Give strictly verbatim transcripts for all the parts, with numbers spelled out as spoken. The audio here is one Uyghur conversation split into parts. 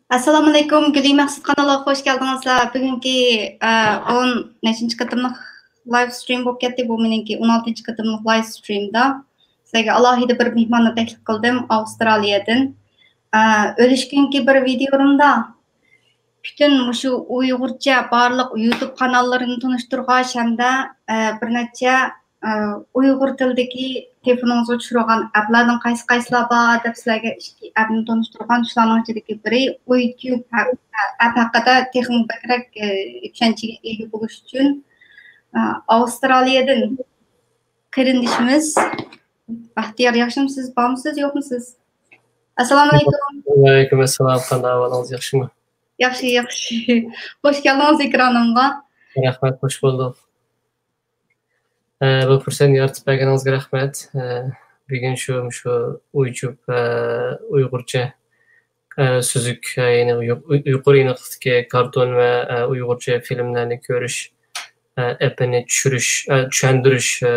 ئەسسالامۇئەلەيكۇم، گۈلى مەخسۇت قانىلىغا خوش كەلدىڭىزلەر. بۈگۈنكى، ئە، ئون نەچچىنچى قېتىملىق لايف سترىم بولۇپ كەتتى. بۇ مېنىڭكى ئون ئالتىنچى قېتىملىق لايف سترىمدا. سىلەرگە ئالاھىدە بىر مېھماننى تەكلىپ قىلدىم ئاۋسترالىيەدىن. ئە، ئۆلۈشكۈنكى بىر ۋىدىيولىرىمدا پۈتۈن مۇشۇ ئۇيغۇرچە بارلىق يۇتۇب قاناللىرىنى تونۇشتۇرغاچ ھەمدە، ئە، بىر نەچچە، ئە، ئۇيغۇر تىلىدىكى تېلېفونىڭىزغا چۈشۈرۈلگەن ئەپلەردىن قايسى قايسىلار بار دەپ سىلەرگە ئىككى ئەپنى تونۇشتۇرغان، شۇلارنىڭ ئىچىدىكى بىرى يۇتۇب ئەپ، ئەپ ھەققىدە تېخىمۇ بەكرەك، ئە، چۈشەنچىگە ئىگە بولۇش ئۈچۈن، ئە، ئاۋسترالىيەدىن قېرىندىشىمىز بەختىيار، ياخشىمۇسىز؟ بارمۇسىز، يوقمۇسىز؟ ئەسسالامۇئەلەيكۇم. ۋەئەلەيكۇم ئەسسالام، قانداق ئەھۋالىڭىز، ياخشىمۇ؟ ياخشى، ياخشى. خوش كەلدىڭىز ئېكرانىمغا. رەھمەت، خوش بولدۇق. ئە، بۇ پۇرسەتنى يارىتىپ بەرگىنىڭىزگە رەھمەت. ئە، بۈگۈن شۇ، شۇ ئۇيچۇپ، ئە، ئۇيغۇرچە، ئە، سۈزۈك، ئە، يەنى يۇ-، يۇقىرى ئېنىقلىقتىكى كارتون ۋە، ئە، ئۇيغۇرچە فىلىملەرنى كۆرۈش، ئە، ئەپىنى چۈشۈرۈش، ئە، چۈشەندۈرۈش، ئە،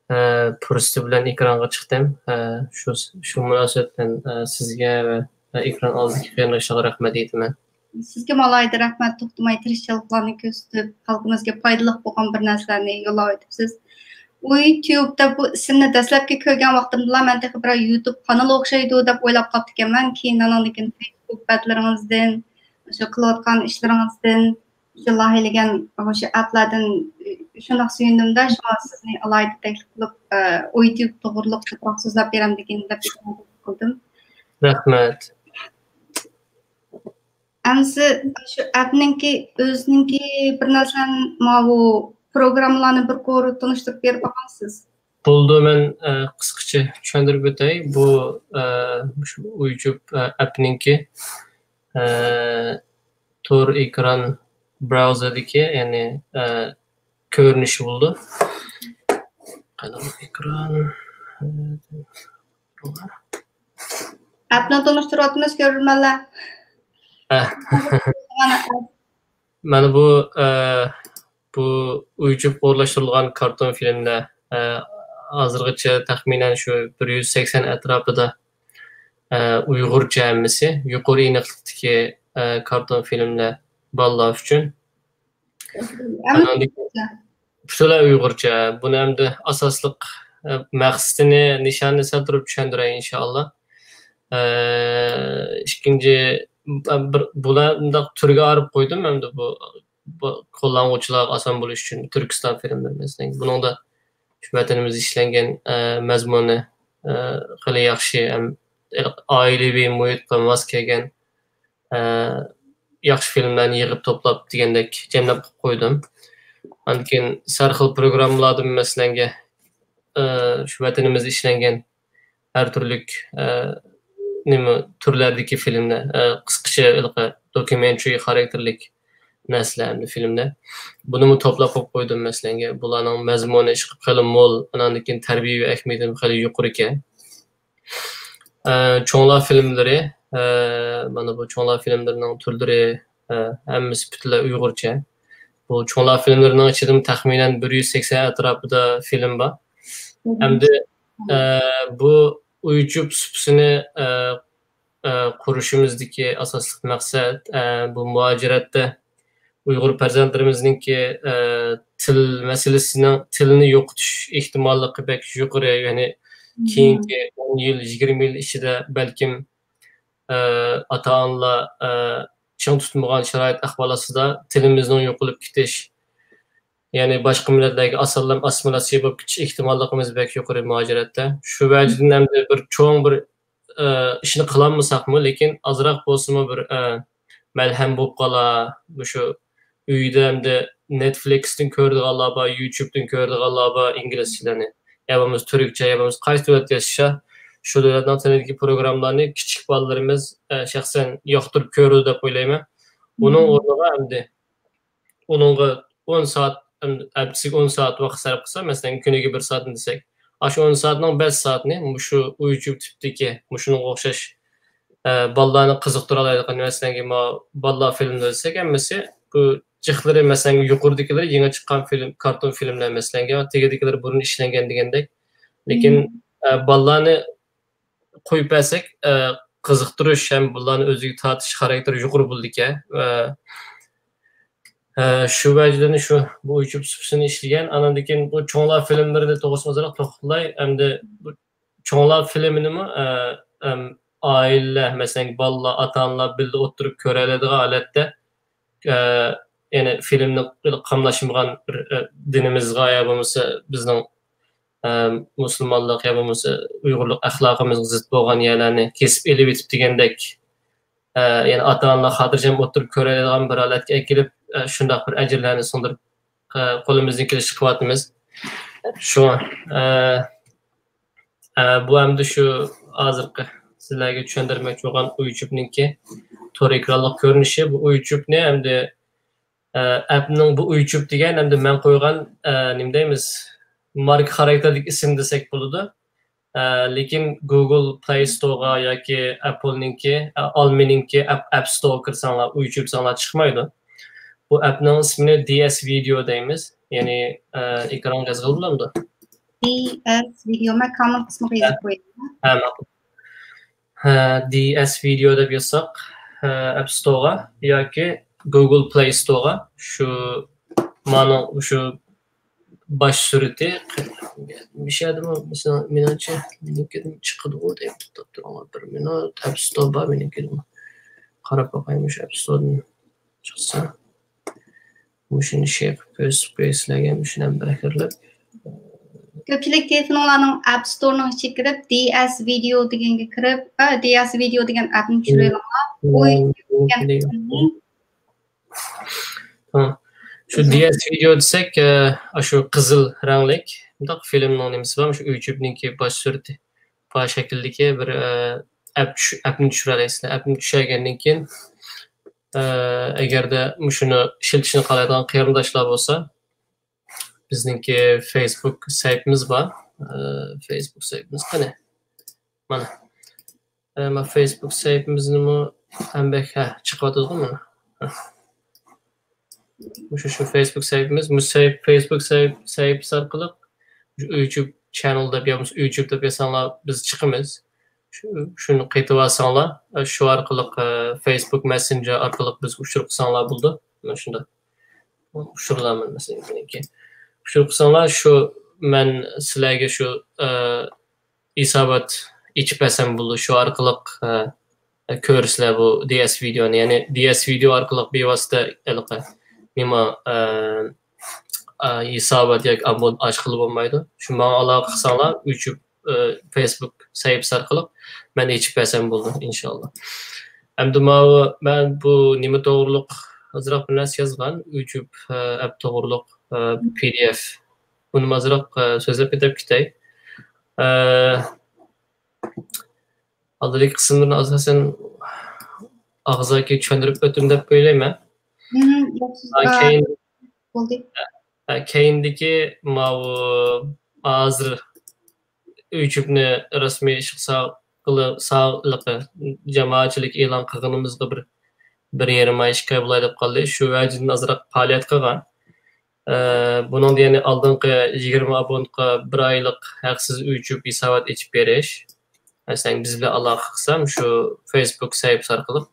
ئە، پۇرسىتى بىلەن ئېكرانغا چىقتىم. ئە، شۇ، شۇ مۇناسىۋەت بىلەن، ئە، سىزگە ۋە، ئە، ئېكران ئالدىدىكى قېرىنداشلارغا رەھمەت ئېيتىمەن. سىزگىمۇ ئالاھىدە رەھمەت، توختىماي تىرىشچانلىقلارنى كۆرسىتىپ، خەلقىمىزگە پايدىلىق بولغان بىر نەرسىلەرنى يوللاۋېتىپسىز. ئۇيتيۇب دەپ بۇ ئىسىمنى دەسلەپكى كۆرگەن ۋاقتىمدىلا مەن تېخى بىرەر يۇتۇب قانىلى ئوخشايدۇ دەپ ئويلاپ قاپتىكەنمەن. كېيىن ئاناندىن كېيىن فېيسبۇك بەتلىرىڭىزدىن، شۇ قىلىۋاتقان ئىشلىرىڭىزدىن، شۇ لايىھەلىگەن مۇشۇ ئەپلەردىن شۇنداق سۆيۈندۈم-دە، شۇڭا سىزنى ئالاھىدە تەكلىپ قىلىپ، ئە، ئۇيتيۇب توغرىلىق كۆپرەك سۆزلەپ بېرەمدىكىن دەپ قىلدىم. رەھمەت. ئەمسە شۇ ئەپنىڭكى ئۆزىنىڭكى بىر نەرسىلەرنى، ماۋۇ پروگراممىلارنى بىر قۇر تونۇشتۇرۇپ بېرىپ باقامسىز؟ بولىدۇ، مەن، ئە، قىسقىچە چۈشەندۈرۈپ ئۆتەي. بۇ، ئە، مۇشۇ ئۇيجۇپ، ئە، ئەپنىڭكى، ئە، تور ئېكران براۋزېردىكى، يەنى، ئە، كۆرۈنۈشى بولىدۇ. قايدا ئېكران؟ ئەپنى تونۇشتۇرۇۋاتىمىز، كۆرۈرمەنلەر. ئە. مانا بۇ، ئە، بۇ ئۇيجۇپ ئورۇنلاشتۇرۇلغان كارتون فىلىملەر، ئە، ھازىرغىچە تەخمىنەن شۇ بىر يۈز سەكسەن ئەتراپىدا، ئە، ئۇيغۇرچە ھەممىسى، يۇقىرى ئېنىقلىقتىكى، ئە، كارتون فىلىملەر بالىلار ئۈچۈن. ئەمما ئاناندىن كېيىن پۈتۈنلەي ئۇيغۇرچە. بۇنى ئەمدى ئاساسلىق، ئە، مەقسىتىنى، نىشانىنى سەل تۇرۇپ چۈشەندۈرەي، ئىنشائاللا. ئە، ئىككىنچى، بىر، بۇلار مۇنداق تۈرگە ئايرىپ قويدۇم ئەمدى بۇ، بۇ قوللانغۇچىلارغا ئاسان بولۇش ئۈچۈن تۈركىستان فىلىملىرى، مەسىلەن. بۇنىڭدا شۇ ۋەتىنىمىزدە ئىشلەنگەن، ئە، مەزمۇنى، ئە، خېلى ياخشى، ھەم ئائىلىۋى مۇھىتقا ماس كەلگەن، ئە، ياخشى فىلىملەرنى يىغىپ توپلاپ دېگەندەك جەملەپ قويدۇم. ئاندىن كېيىن ھەر خىل پروگراممىلاردىن مەسىلەنگە، ئە، شۇ ۋەتىنىمىزدە ئىشلەنگەن ھەر تۈرلۈك، ئە، نېمە، تۈرلەردىكى فىلىملەر، ئە، قىسقىچە ھېلىقى دوكيۇمېنترى خاراكتېرلىك نەرسىلەر ھەمدە فىلىملەر. بۇنىمۇ توپلاپ قويۇپ قويدۇم مەسىلەنگە. بۇلارنىڭ مەزمۇنى ئىشقىلىپ خېلى مول، ئاناندىن كېيىن تەربىيەۋى ئەھمىيىتى خېلى يۇقىرىكەن. ئە، چوڭلار فىلىملىرى، ئە، مانا بۇ چوڭلار فىلىملىرىنىڭ تۈرلىرى، ئە، ھەممىسى پۈتۈنلەي ئۇيغۇرچە. بۇ چوڭلار فىلىملىرىنىڭ ئىچىدىمۇ تەخمىنەن بىر يۈز سەكسەن ئەتراپىدا فىلىم بار. مم. ئەمدى، مم. ئە، بۇ ئۇيجۇپ سۇپىسىنى، ئە، ئە، قۇرۇشىمىزدىكى ئاساسلىق مەقسەت، ئە، بۇ مۇھاجىرەتتە ئۇيغۇر پەرزەنتلىرىمىزنىڭكى، ئە، تىل مەسىلىسىنىڭ، تىلنى يوقىتىش ئېھتىماللىقى بەك يۇقىرى. يەنى مم. كېيىنكى ئون يىل، يىگىرمە يىل ئىچىدە بەلكىم، ئە، ئاتا-ئانىلار، ئە، چىڭ تۇتمىغان شارائىت ئەھۋال ئاستىدا تىلىمىزنىڭ يوقىلىپ كېتىش، يەنى باشقا مىللەتلەرگە ئاسانلا ئاسسىمىلياتسىيە بولۇپ كېتىش ئېھتىماللىقىمىز بەك يۇقىرى مۇھاجىرەتتە. شۇ ۋەجىدىن ئەمدى بىر چوڭ بىر، ئە، ئىشنى قىلالمىساقمۇ، لېكىن ئازراق بولسىمۇ بىر، ئە، مەلھەم بولۇپ قالا، مۇشۇ ئۆيدە ئەمدى نېتفلىكستىن كۆرىدىغانلار بار، يۇتيۇبتىن كۆرىدىغانلار بار، ئىنگلىزچىلەرنى. يا بولمىسا تۈركچە، يا بولمىسا قايسى دۆلەتتە ياشىسا، شۇ دۆلەتنىڭ تىلىدىكى پروگراممىلارنى كىچىك بالىلىرىمىز، ئە، شەخسەن ياقتۇرۇپ كۆرىدۇ دەپ ئويلايمەن. ئۇنىڭ مم. ئورنىغا ئەمدى ئۇنىڭغا ئون سائەت، ھەپتىسىگە ئون سائەت ۋاقىت سەرپ قىلسا، مەسىلەن، كۈنىگە بىر سائەتنى دېسەك، ئاشۇ ئون سائەتنىڭ بەش سائەتنى مۇشۇ ئۇيجۇپ تىپتىكى، مۇشۇنىڭغا ئوخشاش، ئە، بالىلارنى قىزىقتۇرالايدىغان، مەسىلەنگە، ما-، بالىلار فىلىملىرى دېسەك، ھەممىسى بۇ جىقلىرى، مەسىلەن، يۇقىرىدىكىلىرى يېڭى چىققان فىلىم، كارتون فىلىملەر، مەسىلەنگە، تېگىدىكىلىرى بۇرۇن ئىشلەنگەن دېگەندەك. لېكىن، مم. ئە، بالىلارنى قويۇپ بەرسەك، ئە، قىزىقتۇرۇش ھەم بۇلارنى ئۆزىگە تارتىش خاراكتېرى يۇقىرى بولىدىكەن. ۋە، ئە، شۇ ۋەجىدىن شۇ بۇ يۇتۇب سۇپىسىنى ئىشلىگەن. ئاندىن كېيىن بۇ چوڭلار فىلىملىرىنى توغرىسىدا ئازراق توختىلاي. ئەمدى بۇ چوڭلار فىلىمىنىمۇ، ئە، ئەم، ئائىلىلەر، مەسىلەن، بالىلار، ئاتا-ئانىلار بىللە ئولتۇرۇپ كۆرەلەيدىغان ھالەتتە، ئە، يەنى فىلىمنى قاملاشمىغان بىر، ئە، دىنىمىزغا يا بولمىسا بىزنىڭ، ئە، مۇسۇلمانلىق يا بولمىسا ئۇيغۇرلۇق ئەخلاقىمىزغا زىت بولغان يەرلەرنى كېسىپ ئېلىۋېتىپ دېگەندەك، ئە، يەنى ئاتا-ئانىلار خاتىرجەم ئولتۇرۇپ كۆرەلەيدىغان بىر ھالەتكە ئەكېلىپ، ئە، شۇنداق بىر ئەجىرلەرنى سىڭدۈرۈپ، ئە، قولىمىزدىن كېلىشىچە قىلىۋاتىمىز. شۇڭا، ئە، ئە، بۇ ئەمدى شۇ ھازىرقى سىلەرگە چۈشەندۈرمەكچى بولغان ئۇيچۇپنىڭكى تور ئېكرانلىق كۆرۈنۈشى. بۇ ئۇيچۇپنى ئەمدى، ئە، ئەپنىڭ بۇ ئۇيچۇپ دېگەن ئەمدى مەن قويغان، ئە، نېمە دەيمىز، ماركا خاراكتېرلىك ئىسىم دېسەك بولىدۇ. ئە، لېكىن گۇگل پلەي ستورغا ياكى ئەپلنىڭكى، ئە، ئالمىنىڭكى ئەپ، ئەپ ستورغا كىرسەڭلار، ئۇيچۇپ دېسەڭلار چىقمايدۇ. بۇ ئەپنىڭ ئىسمىنى دى ئەس ۋىدېئو دەيمىز. يەنى، ئە، ئېكرانغا يازغىلى بولامدۇ؟ دى ئەس ۋىدېئو، مەن كامېنت قىسمىغا يېزىپ قوياي. ھە، ماقۇل. ھە، دى ئەس ۋىدېئو دەپ يازساق، ھە، ئەپ ستورغا ياكى گۇگل پلەي ستورغا شۇ مانىڭ شۇ باش سۈرىتى مۇشۇ يەردىمۇ، مەسىلەن، مېنىڭچە، مېنىڭكىدىن چىقىدىغۇ دەپ توختاپ تۇرۇڭلار بىر مىنۇت. ئەپ ستور بار مېنىڭكىدىمۇ. قاراپ باقاي، مۇشۇ ئەپ ستوردىن چىقسا. مۇشۇنى شەيخ كۆرسىتىپ قوياي سىلەرگە، مۇشۇنى ھەم بىر كىرىپ. كۆپچىلىك تېلېفونۇڭلارنىڭ ئەپ ستورىنىڭ ئىچىگە كىرىپ، دى ئەس ۋىدېئو دېگەنگە كىرىپ، ئە، دى ئەس ۋىدېئو دېگەن ئەپنى چۈشۈرۈۋېلىڭلار. ئۇ دېگەن ئەپنى. ھە. شۇ دى ئەس ۋىدېئو دېسەك، ئە، ئاشۇ قىزىل رەڭلىك، مۇنداق فىلىمنىڭ نېمىسى بار، شۇ يۇتۇبنىڭكى باش سۈرىتى بار شەكىلدىكى بىر، ئە، ئەپ چۈش-، ئەپنى چۈشۈرەلەيسىلەر. ئەپنى چۈشۈرگەندىن كېيىن، ئە، ئەگەردە مۇشۇنى ئىشلىتىشنى خالايدىغان قېرىنداشلار بولسا، بىزنىڭكى فېيسبۇك سەھىپىمىز بار. ئە، فېيسبۇك سەھىپىمىز قېنى؟ مانا. ئە، مانا فېيسبۇك سەھىپىمىزنىمۇ ھەم بەك، ھە، چىقىۋاتىدىغۇ مانا. ھە. مۇشۇ، شۇ فېيسبۇك سەھىپىمىز، مۇشۇ سەھىپ-، فېيسبۇك سەھىپ-، سەھىپىسى ئارقىلىق يۇتۇب چەنل دەپ يا بولمىسا يۇتۇب دەپ يازساڭلار بىز چىقىمىز. شۇ، شۇنى قېتىۋالساڭلار، ئە، شۇ ئارقىلىق، ئە، فېيسبۇك مەسسېنجېر ئارقىلىق بىزگە ئۇچۇر قىلساڭلار بولىدۇ. مانا شۇنداق. ئۇچۇرلار مەسىلەن، مېنىڭكى. ئۇچۇر قىلساڭلار، شۇ مەن سىلەرگە شۇ، ئە، ھېسابات ئېچىپ بەرسەم بولىدۇ. شۇ ئارقىلىق، ئە، كۆرىسىلەر بۇ دى ئەس ۋىدېئونى. يەنى دى ئەس ۋىدېئو ئارقىلىق بىۋاسىتە ھېلىقى نېمە، ئە، ئە، ھېسابات ياكى ئابون ئاچقىلى بولمايدۇ. شۇ ماڭا ئالاقە قىلساڭلار، يۇتۇب، ئە، فېيسبۇك سەھىپىسى ئارقىلىق مەن ئېچىپ بەرسەم بولىدۇ، ئىنشاللا. ئەمدى ماۋۇ، مەن بۇ نېمە توغرۇلۇق ئازراق بىر نەرسە يازغان، يۇتۇب، ئە، ئەپ توغرۇلۇق، ئە، پى دى ئېف. بۇنى ئازراق، ئە، سۆزلەپ ئۆتۈپ كېتەي. ئە، ئالدىدىكى قىسىملىرىنى ئاساسەن ئاغزاكى چۈشەندۈرۈپ ئۆتتۈم دەپ ئويلايمەن. كېيىن، كېيىندىكى ماۋۇ ھازىر يۇتۇبنى رەسمىي ئىشقا سا-، جامائەتچىلىككە ئېلان قىلغىنىمىزغا بىر، بىر يېرىم ئاي، ئىككى ئاي بولاي دەپ قالدى. شۇ ۋەجىدىن ئازراق پائالىيەت قىلغان. ئە، بۇنىڭدا يەنى ئالدىنقى يىگىرمە ئابونتقا بىر ئايلىق ھەقسىز يۇتۇب ھېسابات ئېچىپ بېرىش. مەسىلەن، بىز بىلەن ئالاقە قىلسام، شۇ فېيسبۇك سەھىپىسى ئارقىلىق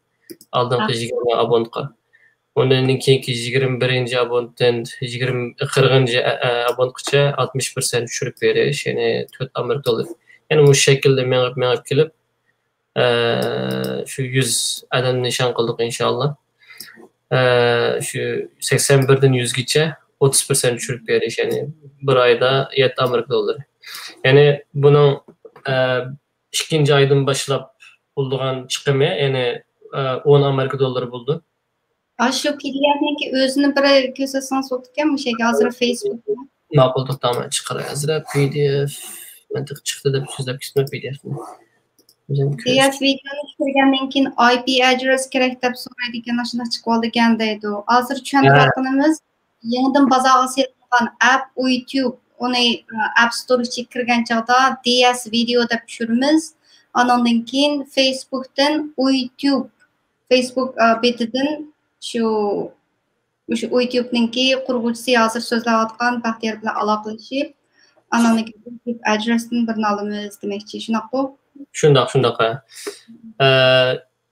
ئالدىنقى يىگىرمە ئابونتقا. ئۇنىڭدىن كېيىنكى يىگىرمە بىرىنچى ئابونتتىن يىگىرمە، قىرىقىنچى، ئە، ئە، ئابونتقىچە ئاتمىش پىرسەنت چۈشۈرۈپ بېرىش، يەنى تۆت ئامېرىكا دوللىرى. يەنى مۇشۇ شەكىلدە مېڭىپ، مېڭىپ كېلىپ، ئە، شۇ يۈز ئادەمنى نىشان قىلدۇق، ئىنشاللا. ئە، شۇ سەكسەن بىردىن يۈزگىچە ئوتتۇز پىرسەنت چۈشۈرۈپ بېرىش، يەنى بىر ئايدا يەتتە ئامېرىكا دوللىرى. يەنى بۇنىڭ، ئە، ئىككىنچى ئايدىن باشلاپ بولىدىغان چىقىمى، يەنى، ئە، ئون ئامېرىكا دوللىرى بولىدۇ. ئاشۇ پى دى ئېفنىڭكى ئۆزىنى بىر كۆرسەتسىڭىز بولىدىكەن، مۇشۇ يەرگە ھازىر فېيسبۇك. ماقۇل، توختاڭ، مەن چىقىراي ھازىر. پى دى ئېف، مەن تېخى چىقتى دەپ سۆزلەپ كېتىمەن پى دى ئېفنى. پى دى ئېف ۋىدېونى چۈشۈرگەندىن كېيىن ئاي پى ئادرېس كېرەك دەپ سورايدىكەن، ئاشۇنداق چىقىۋالىدىكەن دەيدۇ. ھازىر چۈشەندۈرۈۋاتقىنىمىز، يېڭىدىن بازارغا سېلىنغان ئەپ يۇتۇب، ئۇنى، ئە، ئەپ ستور ئىچىگە كىرگەن چاغدا دى ئەس ۋىدېئو دەپ چۈشۈرىمىز. ئانىڭدىن كېيىن فېيسبۇكتىن يۇتۇب، فېيسبۇك، ئە، بېتىدىن شۇ، مۇشۇ يۇتۇبنىڭكى قۇرغۇچىسى ھازىر سۆزلەۋاتقان بەختىيار بىلەن ئالاقىلىشىپ، ئانىڭدىن كېيىن يۇتۇب ئادرېستىن بىرنى ئالىمىز دېمەكچى، شۇنداققۇ؟ شۇنداق، شۇنداق، ھە. ئە،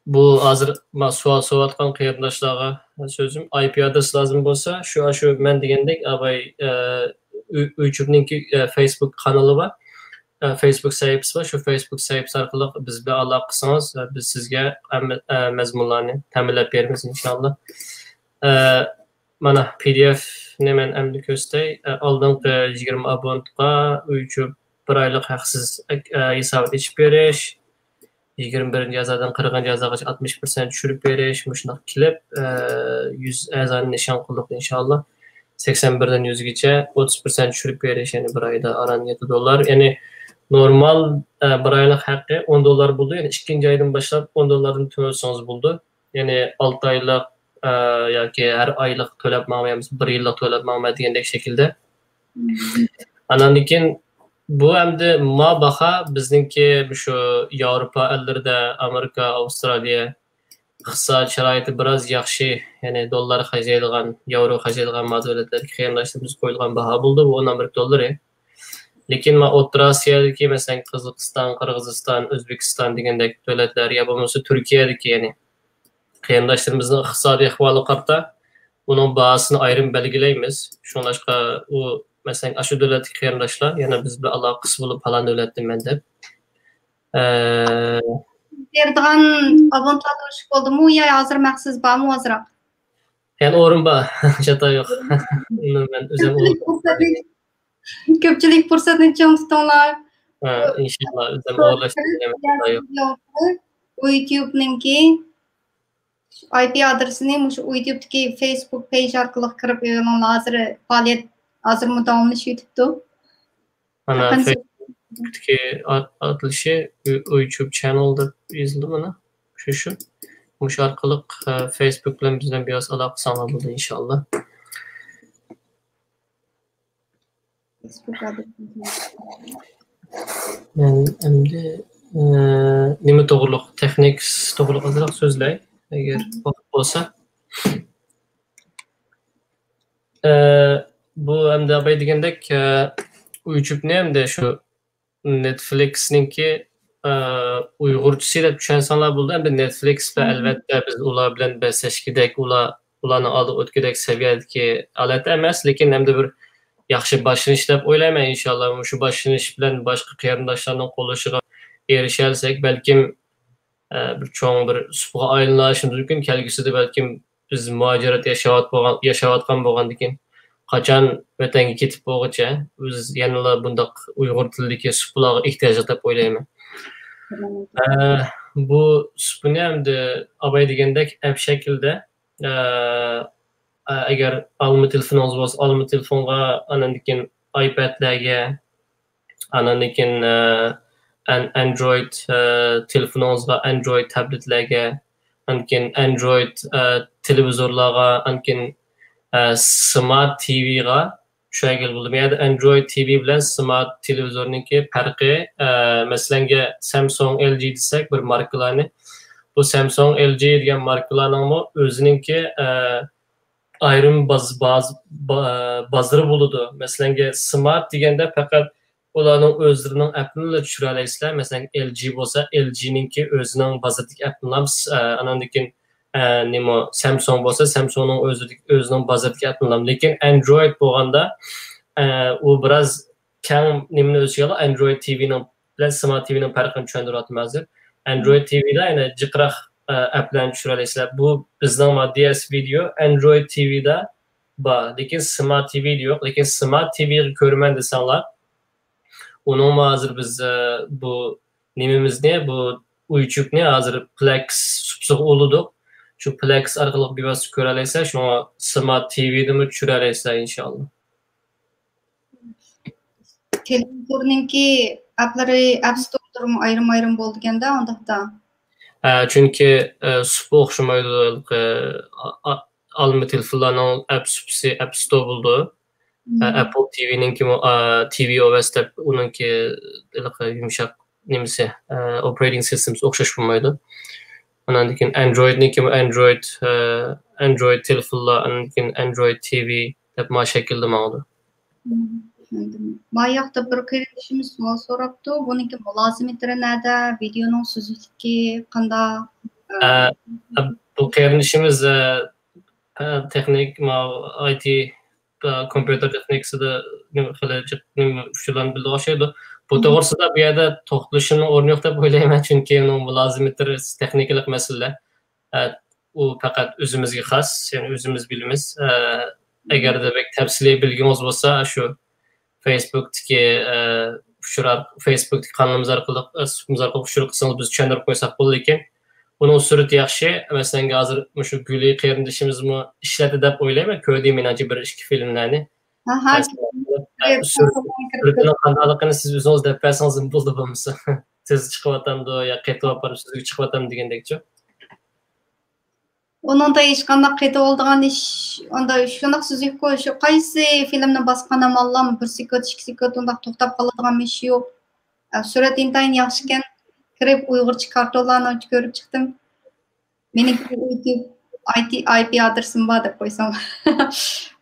بۇ ھازىر ما-، سوئال سوراۋاتقان قېرىنداشلارغا سۆزۈم، ئاي پى ئادرېس لازىم بولسا، شۇ، شۇ مەن دېگەندەك، ئاباي، ئە، يۇ-، يۇتيۇبنىڭكى، ئە، فېيسبۇك قانىلى بار. ئە، فېيسبۇك سەھىپىسى بار. شۇ فېيسبۇك سەھىپىسى ئارقىلىق بىز بىلەن ئالاقە قىلسىڭىز، ئە، بىز سىزگە ھەممە، ئە، مەزمۇنلارنى تەمىنلەپ بېرىمىز، ئىنشاللا. ئە، مانا، پى دى ئېفنى مەن ئەمدى كۆرسىتەي. ئە، ئالدىنقى يىگىرمە ئابونېنتقا يۇتيۇب بىر ئايلىق ھەقسىز، ئە، ھېسابات ئېچىپ بېرىش، يىگىرمە بىرىنچى ئەزادىن قىرىقىنچى ئەزاغىچە ئاتمىش پىرسەنت چۈشۈرۈپ بېرىش، مۇشۇنداق كېلىپ، ئە، يۈز ئەزانى نىشان قىلدۇق، ئىنشاللا. سەكسەن بىردىن يۈزگىچە ئوتتۇز پىرسەنت چۈشۈرۈپ بېرىش، يەنى بىر ئايدا ئاران يەتتە دوللار. يەنى نورمال، ئە، بىر ئايلىق ھەققى ئون دوللار بولىدۇ، يەنى ئىككىنچى ئايدىن باشلاپ ئون دوللاردىن تۆلىسىڭىز بولىدۇ. يەنى ئالتە ئايلىق، ئە، ياكى ھەر ئايلىق تۆلەپ ماڭمايمىز، بىر يىللىق تۆلەپ ماڭىمەن دېگەندەك شەكىلدە. ئاندىن كېيىن بۇ ئەمدى ما باھا بىزنىڭكى مۇشۇ ياۋروپا ئەللىرىدە، ئامېرىكا، ئاۋسترالىيە ئىقتىساد شارائىتى بىراز ياخشى، يەنى دوللار خەجلەيدىغان، ياۋرو خەجلەيدىغان ما دۆلەتلەرگە قېرىنداشلىرىمىزغا قويۇلغان باھا بولىدۇ، بۇ ئون ئامېرىكا دوللىرى. لېكىن ما ئوتتۇرا ئاسىيادىكى، مەسىلەن، قازاقىستان، قىرغىزىستان، ئۆزبېكىستان دېگەندەك دۆلەتلەر يا بولمىسا تۈركىيەدىكى، يەنى قېرىنداشلىرىمىزنىڭ ئىقتىسادىي ئەھۋالىغا قارىتا ئۇنىڭ باھاسىنى ئايرىم بەلگىلەيمىز. شۇڭلاشقا ئۇ، مەسىلەن، ئاشۇ دۆلەتتىكى قېرىنداشلار يەنە بىز بىلەن ئالاقىسى بولۇپ، پالان دۆلەتتىن مەن دەپ، ئە، بېرىدىغان ئابونېنتلار تونۇشلۇق بولدىمۇ يا ھازىر مەخسۇس بارمۇ ئازراق؟ يەنە ئورۇن بار، چاتا يوق. ئۇنى مەن ئۆزۈم كۆپچىلىك پۇرسەتنى، كۆپچىلىك پۇرسەتنى چىڭ تۇتۇڭلار. ھە، ئىنشاللا، ئۆزۈم ئورۇنلاشتۇرۇپ بېرىمەن، چاتا يوق. يۇتيۇبنىڭكى ئاي پى ئادرېسىنى مۇشۇ يۇتيۇبتىكى فېيسبۇك پېيج ئارقىلىق كىرىپ ئېلىڭلار. ھازىر پائالىيەت ھازىرمۇ داۋاملىشىۋېتىپتۇ. مانا يېقىنسى فېيسبۇكتىكى ئات-، ئاتىلىشى يۇ-، يۇتيۇب چېنېل دەپ يېزىلدى مانا. شۇ، شۇ. مۇشۇ ئارقىلىق، ئە، فېيسبۇك بىلەن بىزدىن بىراز ئالاقە ساقلاپ بولىدۇ، ئىنشاللا. مەن ئەمدى، ئە، نېمە توغرۇلۇق، تېخنىكس توغرۇلۇق ئازراق سۆزلەي، ئەگەر ۋاقىت بولسا. ئە، بۇ ئەمدى ئاباي دېگەندەك، ئە، يۇتيۇبنى ئەمدى شۇ نېتفلىكسنىڭكى، ئە، ئۇيغۇرچىسى دەپ چۈشەنسەڭلار بولىدۇ. ئەمدى نېتفلىكس بىلەن ئەلۋەتتە بىز ئۇلار بىلەن بەسلەشكۈدەك، ئۇلار، ئۇلارنىڭ ئالدىغا ئۆتكۈدەك سەۋىيەدىكى ھالەتتە ئەمەس، لېكىن ئەمدى بىر ياخشى باشلىنىش دەپ ئويلايمەن، ئىنشاللا. مۇشۇ باشلىنىش بىلەن باشقا قېرىنداشلارنىڭ قوللىشىغا ئېرىشەلىسەك، بەلكىم، ئە، بىر چوڭ بىر سۇپىغا ئايلىنىشىمىز مۇمكىن. كەلگۈسىدە بەلكىم بىز مۇھاجىرەتتە ياشاۋات-، بولغان، ياشاۋاتقان بولغاندىكىن، قاچان ۋەتەنگە كېتىپ بولغۇچە، بىز يەنىلا بۇنداق ئۇيغۇر تىلىدىكى سۇپىلارغا ئېھتىياج دەپ ئويلايمەن. ئە، بۇ سۇپىنى ئەمدى ئاباي دېگەندەك ئەپ شەكىلدە، ئە، ئە، ئەگەر ئالما تېلېفونىڭىز بولسا، ئالما تېلېفونغا، ئاندىن كېيىن ئايپەدلەرگە، ئاندىن كېيىن، ئە، ئەن-، ئەندرويد، ئە، تېلېفونىڭىزغا، ئەندرويد تابلېتلەرگە، ئاندىن كېيىن ئەندرويد، ئە، تېلېۋىزورلارغا، ئاندىن كېيىن، ئە، سمارت تىۋىغا چۈشەنگىلى بولىدۇ. بۇ يەردە ئەندرويد تىۋى بىلەن سمارت تېلېۋىزورنىڭكى پەرقى، ئە، مەسىلەنگە، سامسۇڭ، ئېل جى دېسەك، بىر ماركىلارنى. بۇ سامسۇڭ، ئېل جى دېگەن ماركىلارنىڭمۇ ئۆزىنىڭكى، ئە، ئايرىم باز-، باز-، با-، بازىرى بولىدۇ. مەسىلەنگە، سمارت دېگەندە پەقەت ئۇلارنىڭ ئۆزلىرىنىڭ ئەپلىرىنىلا چۈشۈرەلەيسىلەر. مەسىلەن، ئېل جى بولسا، ئېل جىنىڭكى ئۆزىنىڭ بازىرىدىكى ئەپلىنىلا، ئە، ئاناندىن كېيىن، ئە، نېمە، سامسۇڭ بولسا، سامسۇڭنىڭ ئۆزىدىكى، ئۆزىنىڭ بازىرىدىكى ئەپلىنىلا. لېكىن ئەندرويد بولغاندا، ئە، ئۇ بىراز كەڭ نېمىنى ئۆز ئىچىگە ئالىدۇ، ئەندرويد تىۋىنىڭ بىلەن سمارت تىۋىنىڭ پەرقىنى چۈشەندۈرۈۋاتىمەن ھازىر. ئەندرويد تىۋىدا يەنە جىقراق، ئە، ئەپلەرنى چۈشۈرەلەيسىلەر. بۇ بىزنىڭ ما دى ئېس ۋىدېئو ئەندرويد تىۋىدا بار، لېكىن سمارت تىۋىدا يوق. لېكىن سمارت تىۋىغا كۆرىمەن دېسەڭلار، ئۇنىڭمۇ ھازىر بىز، ئە، بۇ نېمىمىزنى، بۇ يۇتيۇبنى ھازىر پلېكس سۇپىسىغا ئۇلىدۇق. شۇ پلېكس ئارقىلىق بىۋاسىتە كۆرەلەيسىلەر، شۇڭا سمارت تىۋىدىمۇ چۈشۈرەلەيسىلەر، ئىنشاللا. تېلېۋىزورنىڭكى ئەپلىرى، ئەپ ستوردىمۇ ئايرىم-ئايرىم بولىدىكەن-دە، ئۇنداقتا. ھە، چۈنكى، ئە، سۇپا ئوخشىمايدۇ. ھېلىقى، ئا-، ئا-، ئالما تېلېفونلارنىڭ ئەپ سۇپىسى، ئەپ ستور بولىدۇ. ئە، مم. ئەپل تىۋىنىڭكىمۇ، ئا، تىۋى ئو ئېس دەپ، ئۇنىڭكى ھېلىقى يۇمشاق نېمىسى، ئە، ئوپېرېيتىڭ سىستېمىسى ئوخشاش بولمايدۇ. ئاناندىن كېيىن ئەندرويدنىڭكىمۇ ئەندرويد، ئە، ئەندرويد تېلېفونلار، ئاندىن كېيىن ئەندرويد تىۋى دەپ ما شەكىلدە ماڭىدۇ. مم. ماياقتا بىر قېرىندىشىمىز سوئال سوراپتۇ. بۇنىڭكى مۇلازىمىتىرى نەدە؟ ۋىدېئونىڭ سۈزۈكلۈكى قانداق؟ ئە، بۇ قېرىندىشىمىز، ئە، ئە، تېخنىك، ماۋۇ، ئاي تى، ئە، كومپيۇتېر تېخنىكىسىدا نېمە خېلى جىق، نېمە ئۇچۇرلارنى بىلىدىغان ئوخشايدۇ. بۇ توغرىسىدا بۇ يەردە توختىلىشىمنىڭ ئورنى يوق دەپ ئويلايمەن، چۈنكى ئۇنىڭ مۇلازىمىتىرى تېخنىكىلىق مەسىلىلەر. ئە، ئۇ پەقەت ئۆزىمىزگە خاس، يەنى ئۆزىمىز بىلىمىز. ئە، ئەگەردە بەك تەپسىلىي بىلگۈڭىز بولسا، شۇ فېيسبۇكتىكى، ئە، ئۇچۇر ئار-، فېيسبۇكتىكى قانىلىمىز ئارقىلىق، ئە، سۇپىمىز ئارقىلىق ئۇچۇر قىلسىڭىز، بىز چۈشەندۈرۈپ قويساق بولىدۇ. لېكىن ئۇنىڭ سۈرىتى ياخشى. مەسىلەن، ھازىر مۇشۇ گۈلى قېرىندىشىمىزمۇ ئىشلەتتى دەپ ئويلايمەن. كۆردى مېنىڭچە بىر ئىككى فىلىملەرنى. ئاھا، سۈرىتىنىڭ قانداقلىقىنى سىز ئۆزىڭىز دەپ بەرسىڭىز بولدى بولمىسا. تېز چىقىۋاتامدۇ يا قېتىۋاپارمۇ سۈزۈك چىقىۋاتامدۇ دېگەندەكچۇ. ئۇنىڭدا ھېچقانداق قېتىۋالىدىغان ئىش، ئاندا شۇنداق سۈزۈككۇ، شۇ قايسى فىلىمنى باسقان ئاماللام بىر سېكۇنت، ئىككى سېكۇنت ئۇنداق توختاپ قالىدىغان ئىش يوق. ئە، سۈرەت ئىنتايىن ياخشىكەن. كىرىپ ئۇيغۇرچە كارتونلارنى كۆرۈپ چىقتىم. مېنىڭكى يۇتۇب ئاي تى ئاي پى ئادرېسىم بار دەپ قويسام.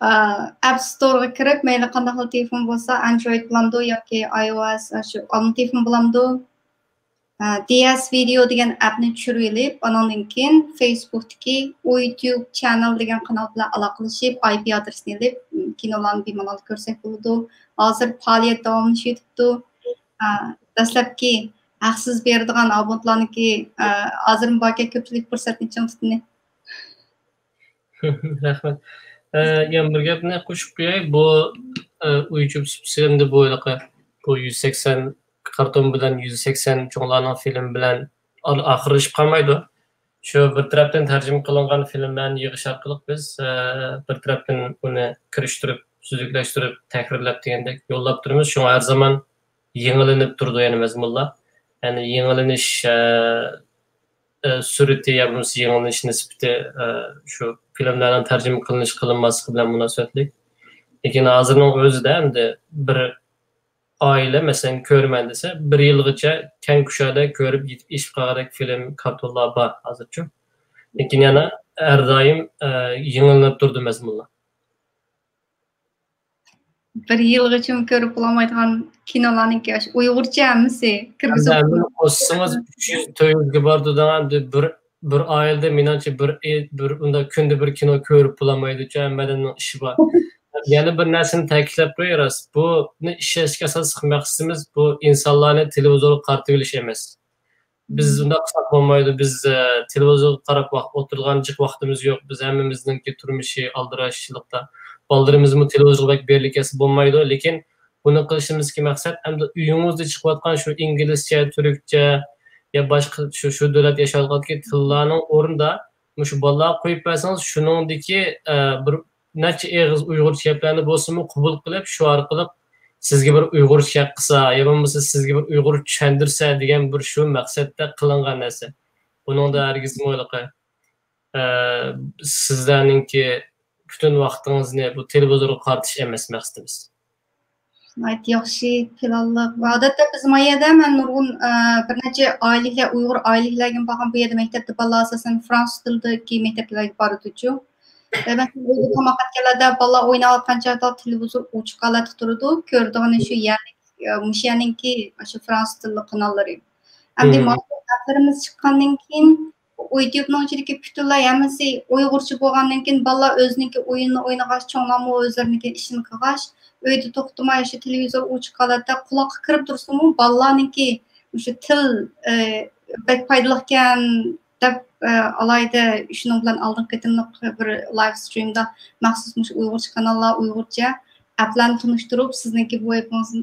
ئە، ئەپ ستورغا كىرىپ، مەيلى قانداق خىل تېلېفون بولسا، ئاندرويد بولامدۇ ياكى ئاي ئو ئېس، شۇ ئالما تېلېفون بولامدۇ؟ ئە، دى ئېس ۋىدېئو دېگەن ئەپنى چۈشۈرۈۋېلىپ، ئانىڭدىن كېيىن فېيسبۇكتىكى ئۇيتيۇب چەنەل دېگەن قانال بىلەن ئالاقىلىشىپ، ئاي پى ئادرېسىنى ئېلىپ، كىنولارنى بىمالال كۆرسەك بولىدۇ. ھازىر پائالىيەت داۋاملىشىۋېتىپتۇ. ئە، دەسلەپكى ھەقسىز بېرىدىغان ئابونتلارنىڭكى، ئە، ھازىرمۇ باركەن، كۆپچىلىك پۇرسەتنى چىڭ تۇتۇنى. رەھمەت. ئە، يەنە بىر گەپنى قوشۇپ قوياي. بۇ، ئە، ئۇيتيۇب سۇپىسى ئەمدى بۇ ھېلىقى، بۇ يۈز سەكسەن كارتون بىلەن يۈز سەكسەن چوڭلارنىڭ فىلىمى بىلەن ئا-، ئاخىرلىشىپ قالمايدۇ. شۇ بىر تەرەپتىن تەرجىمە قىلىنغان فىلىملەرنى يىغىش ئارقىلىق بىز، ئە، بىر تەرەپتىن ئۇنى كىرىشتۈرۈپ، سۈزۈكلەشتۈرۈپ، تەھرىرلەپ دېگەندەك يوللاپ تۇرىمىز. شۇڭا ھەر زامان يېڭىلىنىپ تۇرىدۇ يەنە مەزمۇنلار. يەنى يېڭىلىنىش، ئە، ئە، سۈرئىتى يا بولمىسا يېڭىلىنىش نىسبىتى، ئە، شۇ فىلىملەرنىڭ تەرجىمە قىلىنىش قىلىنماسلىقى بىلەن مۇناسىۋەتلىك. لېكىن ھازىرنىڭ ئۆزىدە ئەمدى بىر ئائىلە، مەسىلەن، كۆرىمەن دېسە، بىر يىلغىچە كەڭ كۇشادە كۆرۈپ يېتىپ ئېشىپ قالغۇدەك فىلىم، كارتونلار بار ھازىرچۇ. لېكىن يەنە ھەر دائىم، ئە، يېڭىلىنىپ تۇرىدۇ مەزمۇنلار. بىر يىلغىچىمۇ كۆرۈپ بولالمايدىغان كىنولارنىڭكى ئاشۇ ئۇيغۇرچە ھەممىسى. كىرگۈزۈپ ھەمدە قوشسىڭىز ئۈچ يۈز، تۆت يۈزگە بارىدۇ دەڭ، بىر، بىر ئائىلىدە مېنىڭچە بىر، بىر ئۇنداق كۈندە بىر كىنو كۆرۈپ بولالمايدۇچۇ، ھەممە ئادەمنىڭ ئىشى بار. يەنە بىر نەرسىنى تەكىتلەپ قوياي، راست. بۇنى ئىشلەشتىكى ئاساسلىق مەقسىتىمىز بۇ ئىنسانلارنى تېلېۋىزورغا قارىتىۋېلىش ئەمەس. بىز ئۇنداق قىلساق بولمايدۇ. بىز، ئە، تېلېۋىزورغا قاراپ ۋاق-، ئولتۇرىدىغان جىق ۋاقتىمىز يوق. بىز ھەممىمىزنىڭكى تۇرمۇشى ئالدىراشچىلىقتا. بالىلىرىمىزمۇ تېلېۋىزورغا بەك بېرىلىپ كەتسە بولمايدۇ. لېكىن بۇنى قىلىشىمىزدىكى مەقسەت ئەمدى ئۆيىڭىزدە چىقىۋاتقان شۇ ئىنگلىزچە، تۈركچە يا باشقا شۇ، شۇ دۆلەت ياشاۋاتقاندىكى تىللارنىڭ ئورنىدا مۇشۇ بالىلارغا قويۇپ بەرسىڭىز، شۇنىڭدىكى، ئە، بىر نەچچە ئېغىز ئۇيغۇرچە گەپلەرنى بولسىمۇ قوبۇل قىلىپ، شۇ ئارقىلىق سىزگە بىر ئۇيغۇرچە گەپ قىلسا يا بولمىسا سىزگە بىر ئۇيغۇرچە چۈشەندۈرسە دېگەن بىر شۇ مەقسەتتە قىلىنغان نەرسە. بۇنىڭدا ھەرگىزمۇ ھېلىقى، ئە، سىزلەرنىڭكى پۈتۈن ۋاقتىڭىزنى بۇ تېلېۋىزورغا قارىتىش ئەمەس مەقسىتىمىز. ناھايىتى ياخشى پىلانلىق. ۋە ئادەتتە بىز ما يەردە مەن نۇرغۇن، ئە، بىر نەچچە ئائىلىلەر، ئۇيغۇر ئائىلىلەرگە بارغان، بۇ يەردە مەكتەپتە بالىلار ئاساسەن فرانسۇز تىلىدىكى مەكتەپلەرگە بارىدۇچۇ. ۋە مەسىلەن، ئۆيگە تاماق ئەتكەنلەردە بالىلار ئويناۋاتقان چاغدا تېلېۋىزور ئوچۇق ھالەتتە تۇرىدۇ. كۆرىدىغىنى شۇ يەرلىك، ئە، مۇشۇ يەرنىڭكى، شۇ فرانسۇز تىللىق قاناللىرى. ئەمدى مم. ماۋۇ ئەپلىرىمىز چىققاندىن كېيىن، يۇتۇبنىڭ ئىچىدىكى پۈتۈنلەي ھەممىسى ئۇيغۇرچە بولغاندىن كېيىن، بالىلار ئۆزىنىڭكى ئويۇنىنى ئوينىغاچ، چوڭلارمۇ ئۆزلىرىنىڭكى ئىشىنى قىلغاچ، ئۆيدە توختىماي شۇ تېلېۋىزور ئوچۇق ھالەتتە قۇلاققا كىرىپ تۇرسىمۇ، بالىلارنىڭكى مۇشۇ تىل، ئە، بەك پايدىلىقكەن دەپ، ئە، ئالاھىدە شۇنىڭ بىلەن ئالدىنقى قېتىملىق بىر لايف سترىمدا مەخسۇس مۇشۇ ئۇيغۇرچە قاناللار، ئۇيغۇرچە ئەپلەرنى تونۇشتۇرۇپ، سىزنىڭكى بۇ ئېپىڭىزنى،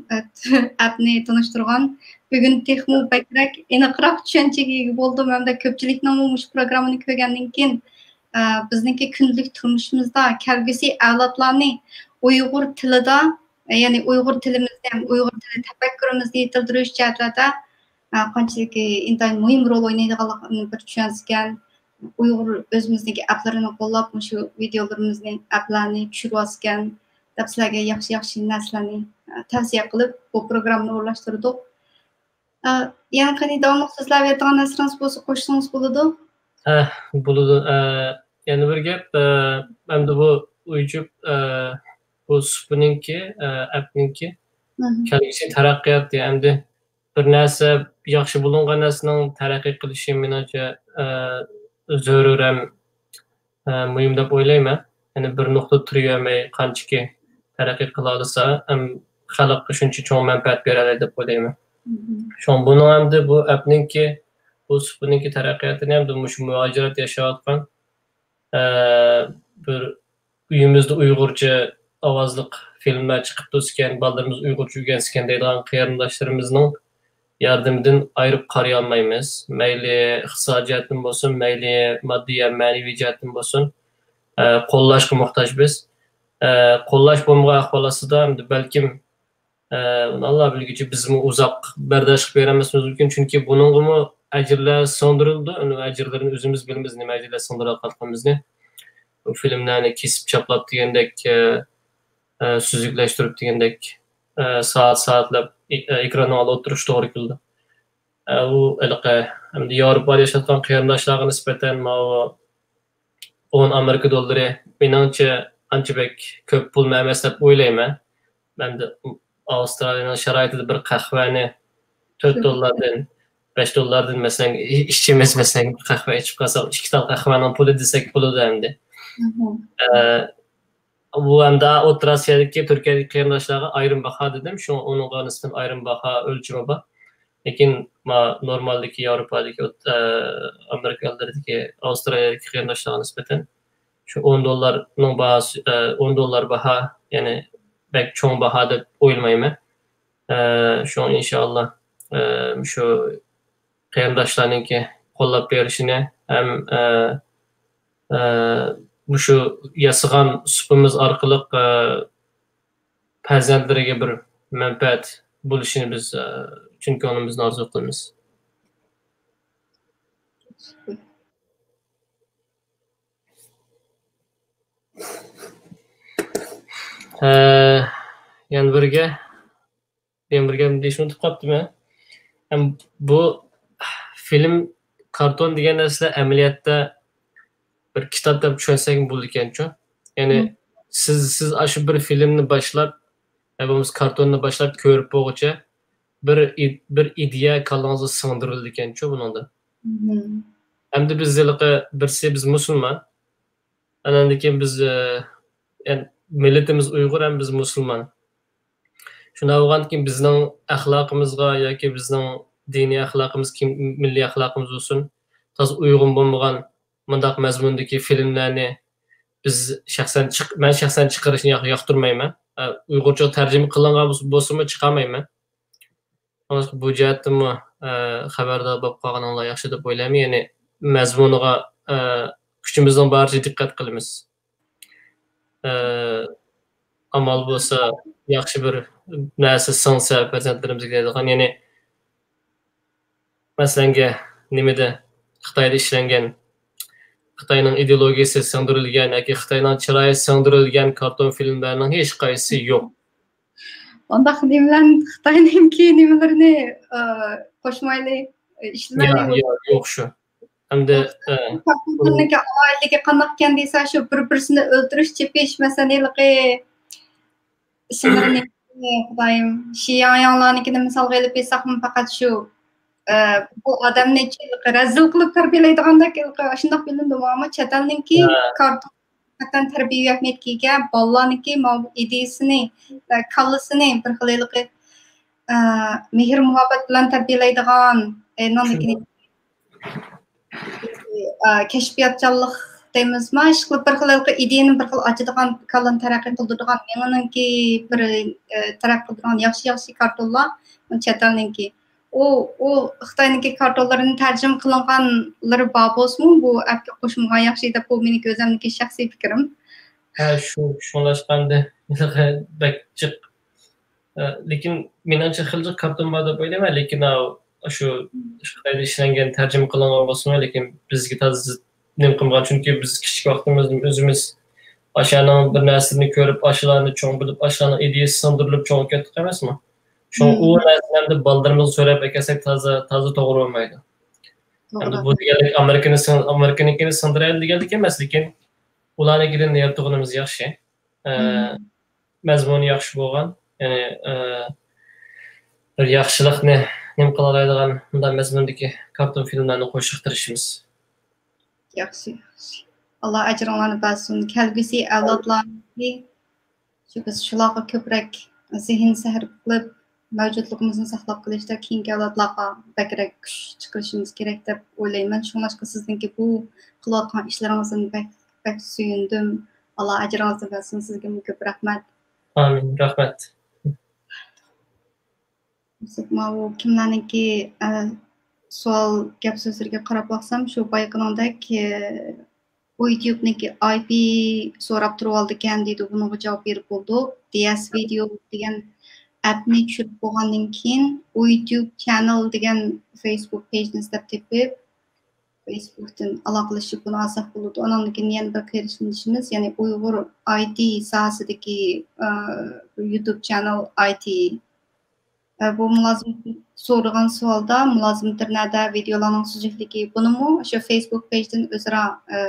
ئەپنى تونۇشتۇرغان. بۈگۈن تېخىمۇ بەكرەك، ئېنىقراق چۈشەنچىگە ئىگە بولدۇم ھەمدە كۆپچىلىكنىڭمۇ مۇشۇ پروگراممىنى كۆرگەندىن كېيىن، ئە، بىزنىڭكى كۈندىلىك تۇرمۇشىمىزدا كەلگۈسى ئەۋلادلارنى ئۇيغۇر تىلىدا، يەنى ئۇيغۇر تىلىمىزنى ھەم ئۇيغۇر تىلى تەپەككۇرىمىزنى يېتىلدۈرۈش جەھەتلەردە، ئە، قانچىلىك ئىنتايىن مۇھىم رول ئوينايدىغانلىقىنى بىر چۈشەنسىكەن. ئۇيغۇر ئۆزىمىزنىڭكى ئەپلىرىنى قوللاپ، مۇشۇ ۋىدېئولىرىمىزنى، ئەپلەرنى چۈشۈرۈۋالسىكەن دەپ سىلەرگە ياخشى، ياخشى نەرسىلەرنى، ئە، تەۋسىيە قىلىپ، بۇ پروگراممىنى ئورۇنلاشتۇردۇق. ئە، يەنە قېنى داۋاملىق سۆزلەۋېرىدىغان نەرسىلىرىڭىز بولسا قوشسىڭىز بولىدۇ. ئە، بولىدۇ. ئە، يەنە بىر گەپ، ئە، ئەمدى بۇ يۇتۇب، ئە، بۇ سۇپىنىڭكى، ئە، ئەپنىڭكى كەلگۈسى تەرەققىيات، ئەمدى بىر نەرسە، ياخشى بولۇنغان نەرسىنىڭ تەرەققىي قىلىشى، مېنىڭچە، ئە، زۆرۈر ھەم، ئە، مۇھىم دەپ ئويلايمەن. يەنى بىر نۇقتىدا تۇرۇۋەرمەي، قانچىكى تەرەققىي قىلالىسا، ھەم خەلققە شۇنچە چوڭ مەنپەئەت بېرەلەيدۇ دەپ ئويلايمەن. شۇڭا بۇنىڭ ئەمدى بۇ ئەپنىڭكى، بۇ سۇپىنىڭكى تەرەققىياتىنى ئەمدى مۇشۇ مۇھاجىرەت ياشاۋاتقان، ئە، بىر ئۆيىمىزدە ئۇيغۇرچە ئاۋازلىق فىلىملەر چىقىپ تۇرسىكەن، بالىلىرىمىز ئۇيغۇرچە ئۆگەنسىكەن دەيدىغان قېرىنداشلىرىمىزنىڭ ياردىمىدىن ئايرىپ قارىيالمايمىز. مەيلى ئىقتىسادىي جەھەتتىن بولسۇن، مەيلى ماددىي ھەم مەنىۋى جەھەتتىن بولسۇن، ئە، قوللاشقا موھتاج بىز. ئە، قوللاش بولمىغان ئەھۋال ئاستىدا، ئەمدى بەلكىم، ئە، ئاللا بىلگۈچى، بىزمۇ ئۇزاق بەرداشلىق بېرەلمەسلىكىمىز مۇمكىن، چۈنكى بۇنىڭغىمۇ ئەجىرلەر سىڭدۈرۈلىدۇ. ئۇنىڭ ئەجىرلىرىنى ئۆزىمىز بىلىمىز، نېمە ئەجىرلەر سىڭدۈرۈۋاتقانلىقىمىزنى. بۇ فىلىملەرنى كېسىپ چاپلاپ دېگەندەك، ئە، ئە، سۈزۈكلەشتۈرۈپ دېگەندەك، ئە، سائەت-سائەتلەپ ئېك-، ئە، ئېكراننىڭ ئالدىدا ئولتۇرۇش توغرا كېلىدۇ. ئە، ئۇ ھېلىقى، ئەمدى ياۋروپادا ياشاۋاتقان قېرىنداشلارغا نىسبەتەن ماۋۇ ئون ئامېرىكا دوللىرى، مېنىڭچە، ئانچە بەك كۆپ پۇل ئەمەس دەپ ئويلايمەن. ئەمدى ئاۋسترالىيەنىڭ شارائىتىدا بىر قەھۋەنى تۆت دوللاردىن، بەش دوللاردىن، مەسىلەن، ئىچىمىز، مەسىلەن، بىر قەھۋە ئىچىپ قالساق، ئىككى تال قەھۋەنىڭ پۇلى دېسەك بولىدۇ ئەمدى. ئە، بۇ ئەمدى ئوتتۇرا ئاسىيادىكى، تۈركىيەدىكى قېرىنداشلارغا ئايرىم باھا دېدىم، شۇڭا ئۇنىڭغا نىسبەتەن ئايرىم باھا ئۆلچىمى بار. لېكىن ما نورمالدىكى ياۋروپادىكى، ئە، ئامېرىكا ئەللىرىدىكى، ئاۋسترالىيەدىكى قېرىنداشلارغا نىسبەتەن شۇ ئون دوللارنىڭ باھاسى، ئە، ئون دوللار باھا، يەنى بەك چوڭ باھا دەپ ئويلىمايمەن. ئە، شۇڭا ئىنشائاللا، ئە، شۇ قېرىنداشلارنىڭكى قوللاپ بېرىشىنى ھەم، ئە، ئە، مۇشۇ ياسىغان سۇپىمىز ئارقىلىق، ئە، پەرزەنتلىرىگە بىر مەنپەئەت بولۇشىنى بىز، ئە، چىن كۆڭلىمىزدىن ئارزۇ قىلىمىز. ئە، يەنە بىرگە، يەنە بىرگە دېيىشنى ئۇنتۇپ قاپتىمەن. ھەم بۇ فىلىم، كارتون دېگەن نەرسىلەر ئەمەلىيەتتە بىر كىتاب دەپ چۈشەنسەكمۇ بولىدىكەنچۇ؟ يەنى سىز، سىز ئاشۇ بىر فىلىمنى باشلاپ، يا بولمىسا كارتوننى باشلاپ كۆرۈپ بولغۇچە بىر ئىد-، بىر ئىدىيە كاللىڭىزغا سىڭدۈرۈلىدىكەنچۇ بۇنىڭدا. ھەمدە بىز ھېلىقى بىرسى بىز مۇسۇلمان، ئاندىن كېيىن بىز، ئە، يەنى مىللىتىمىز ئۇيغۇر ھەم بىز مۇسۇلمان. شۇنداق بولغاندىكىن بىزنىڭ ئەخلاقىمىزغا ياكى بىزنىڭ دىنىي ئەخلاقىمىز، كىم-، مىللىي ئەخلاقىمىز بولسۇن، تازا ئۇيغۇن بولمىغان مۇنداق مەزمۇندىكى فىلىملەرنى بىز شەخسەن چىق-، مەن شەخسەن چىقىرىشنى ياق-، ياقتۇرمايمەن. ئە، ئۇيغۇرچىغا تەرجىمە قىلىنغان بولسا-، بولسىمۇ چىقارمايمەن. بۇ جەھەتتىنمۇ، ئە، خەۋەردار بولۇپ قالغىنىڭلار ياخشى دەپ ئويلايمەن. يەنى مەزمۇنىغا، ئە، كۈچىمىزنىڭ بارىچە دىققەت قىلىمىز. ئە، ئامال بولسا ياخشى بىر نەرسە سىڭسە پەرزەنتلىرىمىزگە دەيدىغان. يەنى مەسىلەنگە نېمىدە خىتايدا ئىشلەنگەن، خىتاينىڭ ئىدېئولوگىيىسى سىڭدۈرۈلگەن ياكى خىتاينىڭ چىرايى سىڭدۈرۈلگەن كارتون فىلىملەرنىڭ ھېچقايسىسى يوق. ئۇنداق نېمىلەرنى، خىتاينىڭكى نېمىلىرىنى، ئى، قوشمايلى، ئى، ئىشلىمەيلى. يا، يا، يوق شۇ. ئەمدى، ئى، كارتوننىڭكى ئالاھىدىلىكى قانداق ئىكەن دېسە، شۇ بىر-بىرسىنى ئۆلتۈرۈش، چېپىش، مەسىلەن، ھېلىقى ئىسىملىرىنى، خۇدايىم، شى ياڭياڭلارنىڭكىنى مىسالغا ئېلىپ ئېيتساقمۇ، پەقەت شۇ، ئى، بۇ ئادەمنى ھېلىقى رەزىل قىلىپ تەربىيەلەيدىغاندەك، ھېلىقى ئاشۇنداق بىلىنىدۇ. ئەمما چەت ئەلنىڭكى كارتون ھەقىقەتەن تەربىيە ئەھمىيەتكە ئىگە، بالىلارنىڭكى ماۋۇ ئىدىيىسىنى، ئە، كاللىسىنى بىر خىل ھېلىقى، ئە، مېھىر-مۇھەببەت بىلەن تەربىيەلەيدىغان، ئە، نېمىدېگىنى، ئە، كەشپىياتچانلىق دەيمىزما، ئىشقىلىپ بىر خىل ھېلىقى ئىدىيەنى بىر خىل ئاچىدىغان، كاللىنى تەرەققىي قىلدۇرىدىغان، مېڭىنىڭكى بىر، ئە، تەرەققىي قىلدۇرىدىغان ياخشى، ياخشى كارتونلار، چەت ئەلنىڭكى. ئۇ، ئۇ خىتاينىڭكى كارتونلىرىنى تەرجىمە قىلىنغانلىرى بار بولسىمۇ، بۇ ئەپكە قوشۇلمىغان ياخشى دەپ، بۇ مېنىڭكى ئۆزۈمنىڭكى شەخسىي پىكرىم. ھە، شۇ، شۇڭلاشقاندا بەك جىق. ئە، لېكىن مېنىڭچە خېلى جىق كارتون بار دەپ ئويلايمەن، لېكىن ئاۋۇ شۇ خىتايدا ئىشلەنگەن، تەرجىمە قىلىنغان بولسىمۇ، لېكىن بىزگە تازا زىت نېمە قىلمىغان، چۈنكى بىز كىچىك ۋاقتىمىزدا ئۆزىمىز ئاشۇلارنىڭ بىر نەرسىلىرىنى كۆرۈپ، ئاشۇلارنى چوڭ بىلىپ، ئاشۇلارنىڭ ئىدىيىسى سىڭدۈرۈلۈپ چوڭ كەتتۇق ئەمەسمۇ؟ شۇڭا ئۇ نەرسىنى ئەمدى بالىلىرىمىزغا سۆرەپ ئەكەلسەك تازا، تازا توغرا بولمايدۇ. ئەمدى بۇ دېگەنلىك ئامېرىكىنى سىڭ-، ئامېرىكىنىڭكىنى سىڭدۈرەيلى دېگەنلىك ئەمەس، لېكىن ئۇلارنىڭكىدىن يارىتىۋالغىنىمىز ياخشى. ئە، مەزمۇنى ياخشى بولغان، يەنى، ئە، بىر ياخشىلىقنى نېمە قىلالايدىغان مۇنداق مەزمۇندىكى كارتون فىلىملارنى قوشۇشقا تىرىشىمىز. ياخشى، ياخشى. ئاللا ئەجرىڭلارنى بەرسۇن. كەلگۈسى ئەۋلادلارنىڭكى شۇ، بىز شۇلارغا كۆپرەك زېھىن سەرپ قىلىپ، مەۋجۇتلۇقىمىزنى ساقلاپ قېلىشتا كېيىنكى ئەۋلادلارغا بەكرەك كۈچ چىقىرىشىمىز كېرەك دەپ ئويلايمەن. شۇڭلاشقا سىزنىڭكى بۇ قىلىۋاتقان ئىشلىرىڭىزدىن بەك، بەك سۆيۈندۈم. ئاللا ئەجرىڭىزنى بەرسۇن. سىزگىمۇ كۆپ رەھمەت. ئامىن. رەھمەت. ماۋۇ كىملەرنىڭكى، ئە، سوئال، گەپ سۆزلىرىگە قاراپ باقسام، شۇ بايىقىنىڭدەك، ئە، ئۇ يۇتيۇبنىڭكى ئاي پى سوراپ تۇرۇۋالىدىكەن دەيدۇ، بۇنىڭغا جاۋاب بېرىپ بولدۇق. دىيەس ۋىدېئو دېگەن ئەپنى چۈشۈرۈپ بولغاندىن كېيىن، ئۇ يۇتيۇب چەننېل دېگەن فېيسبۇك پېيجنى ئىزدەپ تېپىپ، فېيسبۇكتىن ئالاقىلىشىپ بۇنى ئالساق بولىدۇ. ئاناندىن كېيىن يەنە بىر قېرىندىشىمىز، يەنى ئۇيغۇر ئاي تى ساھەسىدىكى، ئە، يۇتيۇب چەننېل ئاي تى. ئە، بۇ مۇلازىمەت سورىغان سوئالدا، مۇلازىمەتلەر نەدە، ۋىدېئولارنىڭ سۈزۈكلۈكى، بۇنىمۇ شۇ فېيسبۇك پېيجدىن ئۆزئارا، ئە،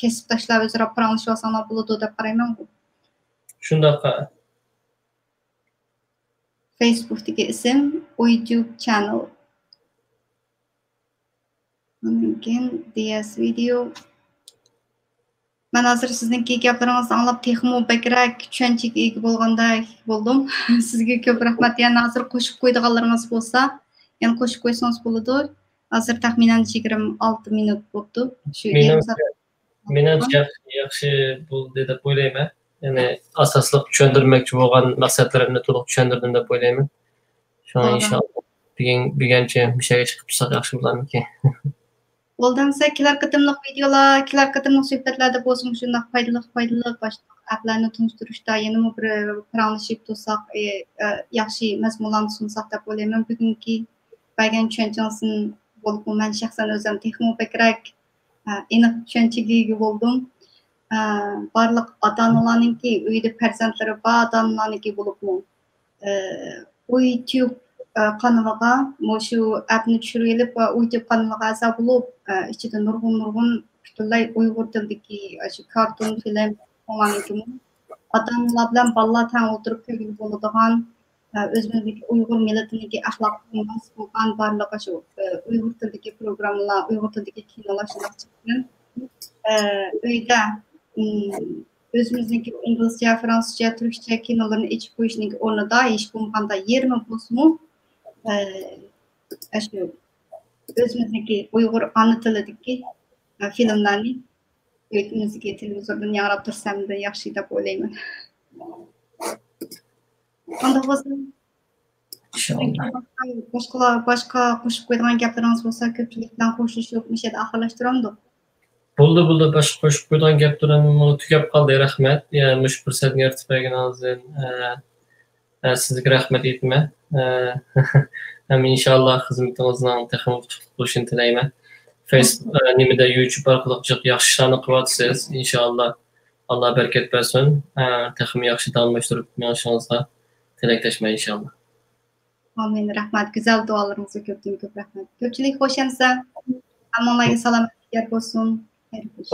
كەسىپداشلار ئۆزئارا پاراڭلىشىۋالساڭلار بولىدۇ دەپ قارايمەن. شۇنداق. فېيسبۇكتىكى ئىسىم ئۇيتيۇب چەننېل. ئاندىن كېيىن دىيەس ۋىدېئو. مەن ھازىر سىزنىڭكى گەپلىرىڭىزنى ئاڭلاپ، تېخىمۇ بەكرەك چۈشەنچىگە ئىگە بولغاندەك بولدۇم. سىزگە كۆپ رەھمەت. يەنە ھازىر قوشۇپ قويىدىغانلىرىڭىز بولسا، يەنە قوشۇپ قويسىڭىز بولىدۇ. ھازىر تەخمىنەن يىگىرمە ئالتە مىنۇت بوپتۇ. شۇ يېرىم سائەت. مېنىڭچە ياخشى، ياخشى بولدى دەپ ئويلايمەن. يەنى ئاساسلىق چۈشەندۈرمەكچى بولغان مەقسەتلىرىمنى تولۇق چۈشەندۈردۈم دەپ ئويلايمەن. شۇڭا توغرا. ئىنشاللا بۈگۈن، بۈگۈنچە مۇشۇ يەرگە چىقىپ تۇرساق ياخشى بولارمىكىن؟ بولدى ئەمىسە، كېلەر قېتىملىق ۋىدېئولار، كېلەر قېتىملىق سۆھبەتلەردە بولسا مۇشۇنداق پايدىلىق، پايدىلىق باشقا ئەپلەرنى تونۇشتۇرۇشتا يەنىمۇ بىر پاراڭلىشىپ تۇرساق، ئى، ئى، ياخشى مەزمۇنلارنى سۇنساق دەپ ئويلايمەن. بۈگۈنكى بەرگەن چۈشەنچىڭىزدىن بولۇپمۇ مەن شەخسەن ئۆزۈم تېخىمۇ بەكرەك، ئە، ئېنىق چۈشەنچىگە ئىگە بولدۇم. ئە، بارلىق ئاتا-ئانىلارنىڭكى، ئۆيدە پەرزەنتلىرى بار ئاتا-ئانىلارنىڭكى بولۇپمۇ، ئە، ئۇيتيۇب، ئە، قانىلىغا مۇشۇ ئەپنى چۈشۈرۈۋېلىپ ۋە ئۇيتيۇب قانىلىغا ئەزا بولۇپ، ئە، ئىچىدە نۇرغۇن، نۇرغۇن پۈتۈنلەي ئۇيغۇر تىلىدىكى ئاشۇ كارتون، فىلىم، شۇڭلارنىڭكىمۇ ئاتا-ئانىلار بىلەن بالىلار تەڭ ئولتۇرۇپ كۆرگىلى بولىدىغان، ئە، ئۆزىمىزنىڭكى ئۇيغۇر مىللىتىنىڭكى ئەخلاقىغا ماس بولغان بارلىق شۇ، ئە، ئۇيغۇر تىلىدىكى پروگراممىلار، ئۇيغۇر تىلىدىكى كىنولار شۇنداق چىققان. ئە، ئۆيدە، ئىم، ئۆزىمىزنىڭكى ئىنگلىزچە، فرانسۇزچە، تۈركچە كىنولىرىنى ئېچىپ قويۇشنىڭكى ئورنىدا ھېچ بولمىغاندا يېرىمى بولسىمۇ، ئە، ئاشۇ ئۆزىمىزنىڭكى ئۇيغۇر ئانا تىلىدىكى، ئە، فىلىملارنى ئۆيىمىزدىكى تېلېۋىزوردىن ياڭراپ تۇرسامدۇ ياخشى دەپ ئويلايمەن. ئانداق بولسا، ئىنشاللا. باشقا، باشقا قوشۇپ قويىدىغان گەپلىرىڭىز بولسا، كۆپچىلىك بىلەن خوشلىشىپ، مۇشۇ يەردە ئاخىرلاشتۇرامدۇق؟ بولدى، بولدى. باشقا قوشۇپ قويىدىغان گەپلىرىم تۈگەپ قالدى. رەھمەت. يەنە مۇشۇ پۇرسەتنى يارىتىپ بەرگىنىڭىزدىن، ئە، ئە، سىزگە رەھمەت ئېيتىمەن. ئە، ھەم ئىنشاللا خىزمىتىڭىزنىڭ تېخىمۇ ئۇتۇقلۇق بولۇشىنى تىلەيمەن. فېيس-، ئە، نېمىدە، يۇتيۇب ئارقىلىق جىق ياخشى ئىشلارنى قىلىۋاتىسىز. ئىنشاللا ئاللا بەرىكەت بەرسۇن. ئە، تېخىمۇ ياخشى داۋاملاشتۇرۇپ مېڭىشىڭىزغا تىلەكداشمەن ئىنشاللا. ئامىن، رەھمەت. گۈزەل دۇئالىرىڭىزغا كۆپتىن كۆپ رەھمەت. كۆپچىلىك خوش ئەمىسە. ھەممىڭلارغا سالامەتلىك يار بولسۇن. خەير خوش.